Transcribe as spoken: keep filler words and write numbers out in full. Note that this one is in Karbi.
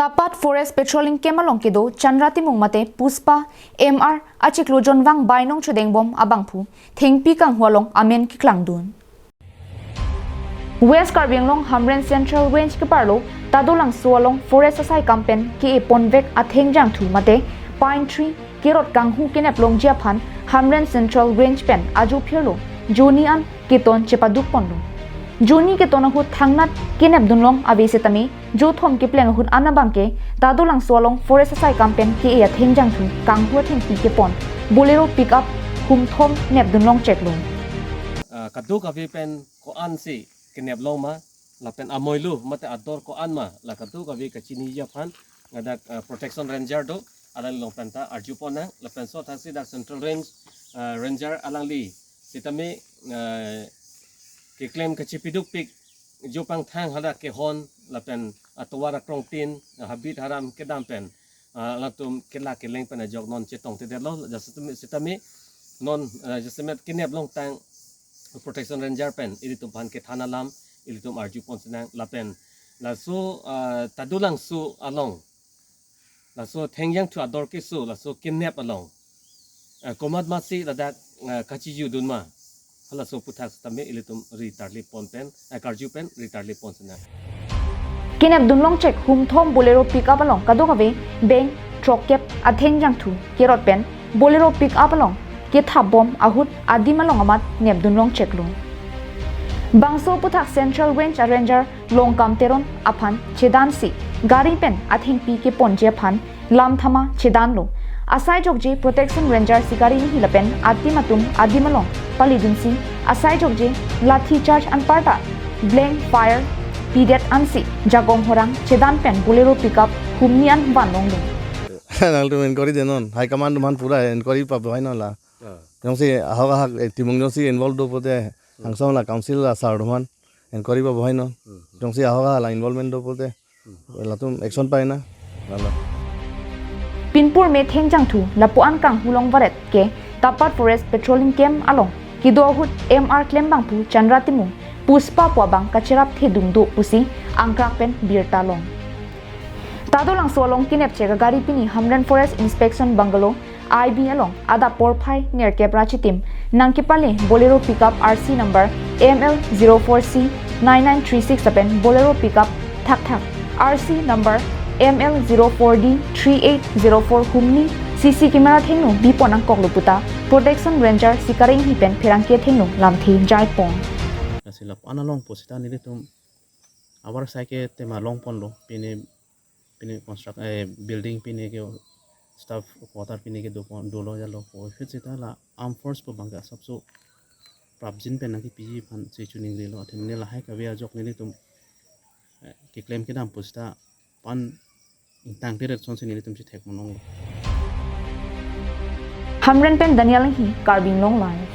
Tapat Forest Patrolling Camp along kedo Chandra Timung mate Puspa M R achiklo jonvang bainong chodengbom abangphu thengpi kanghu along amen keklangdun. West Karbi Anglong Hamren Central Range keparlo Tadolangso along forest asai kam pen ke-e ponvek atheng jangthu mate pine tree kerot kanghu kenep longji aphan Hamren Central Range pen ajo phirlo joni an keton chepaduk ponlo. Joni keton ahut thangnat kenep dunlong ave setame jothom kepleng ahut an abangke Tadolangso along forest asai kam pen ke-e atheng jangthu kanghu athengpi kepon Bolero pickup humthom nep dunlong cheklo. Ah, kadokave pen ko-an si kenep long ma, lapen amoilo mate ador ko-an ma, la kadokave kachiniji aphan ladak, ah, Protection Ranger do, alang along penta arju ponnang, lapen so thaksi dak Central Range, ah, Ranger alangli sitame, ah, keklem kachipidukpik jopang thang hadak kehon lapen atovar akrongtin, ah, habit haram kedam pen, ah, latum kela keleng pen ajok non chetongtedetlo, jasemet sitame non, ah, jasemet kenep longtang Protection Ranger pen ilitum aphan kethan alam ilitum arju pon sinang lapen laso, ah, Tadolangso along laso atheng jangthu ador keso laso kenep along, ah, komat masi ladak, ah, kachijudun ma, halaso aputhak sitame ilitum ri tarlip pon pen, ah, karju pen ri tarlip pon sinang. Kenep dunlong chek humthom Bolero pickup along kadokave beng throkkep atheng jangthu kerot pen Bolero pickup along kethapbom ahut adim along amat nep dunlong cheklo. Bangso aputhak Central Range a Ranger Longkam Teron aphan chedansi gari pen athengpi keponji aphan lamthama chedanlo. Asai jokje Protection Ranger sikari nihi lapen atim atum adim along palidunsi asai jokje lathi charge anparta blank fire pidet ansi jagong horang chedan pen Bolero pickup humni an vanlonglo. Nangtum inquiry denon, high command atum aphan pura inquiry pabahai non la. Ah. Jongsi ahok ahak, eh, Timung jongsi involve do pulote, hmm, angsong la council la sir atum aphan inquiry pabahai non. Hmm. Jongsi ahok ahak la involvement do pulote, hmm, latum action paina. Lalo. Pinpur metheng jangthu lapu-an kanghu long varet ke Tapat Forest Patrolling Camp along kedo ahut M R klem bangphu Chandra Timung Puspa pu abang kacherap thedung do pusi angkrak pen birta long. Tadolangso along kenep chek agari pini Hamren Forest Inspection Bungalow I B along adap porphai nerkep ra chitim nangkepale Bolero pickup R C number M L zero four C nine nine three six lapen Bolero pickup thakthak R C number M L zero four D three eight zero four humni C C camera athengno bipon angkoklo puta Protection Ranger sikari nihi pen pherangke athengno lamthe jaipon. Lasi lapu-an along pusita nelitum abar sai ke tema longponlo, pine, pine construct, eh, building pine ke staff quarter pine ke dopon, dolo jalo, ko fit sita la armed force pu abangke asapso prapjin pen nangkepiji aphan si chuningrilo, athema ne lahai kave ajok nelitum, eh, keklem kedam pusita pan ingtang teret sonsi nelitum chethek monong. Hamren pen Daniel Enghi, Karbi Anglong Live.